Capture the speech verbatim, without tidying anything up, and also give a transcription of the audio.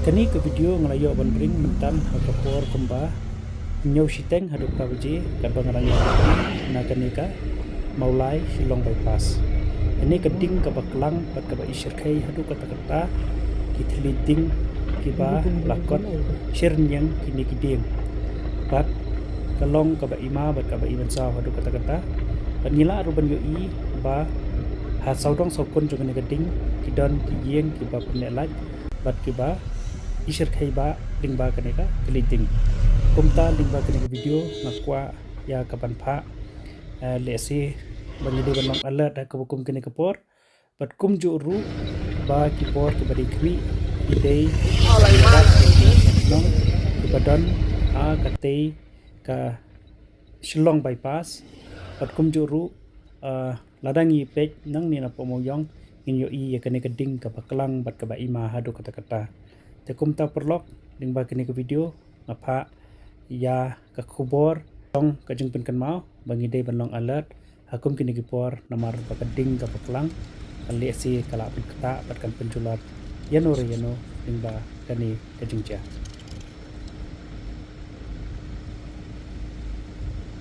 Kane ka video nga la ïoh ban bring mynta ha ka por kumba hynñiew shiteng haduh kata baje, katba nga dang ïoh na kane ka Mawlai Shillong Bypass. Kane ka ding kaba klang bad kaba ishyrkhei haduh katta katta, ki thylliej ding kiba la kot shyrñiang kine ki dieng. Bad ka long kaba ima bad kaba imansaw haduh katta katta. Bad ngi lah ruh ban ïohi ba ha sawdong sawkun jong kane ka ding ki don ki ïing kiba pynleh lait bad kiba ishyrkhei ba lyngba kane ka thylliej ding. Kumta lyngba kane ka video nga kwah ïa ka ban phah, eh, lehse ba ngi dei ban long alert ha kaba kum kane ka por. Bad kumjuh ruh ba ki por kiba dei khmih ki dei kiba don ha katei ka Shillong Bypass. Bad kumjuh ruh, eh, lada ngi peit nangne napoh Mawïong, ngin ïohi ïa kane ka ding kaba klang bad kaba ima haduh katta katta. Te kumta paralok, lyngba kane ka video nga phah ïa ka khubor, tang ka jingpynkynmaw ba ngi dei ban long alert ha kum kine ki por, namar ba ka ding kaba klang ka lehse ka lah ban ktah bad kan pynjulor ïano re ïano lyngba kane ka jingjia.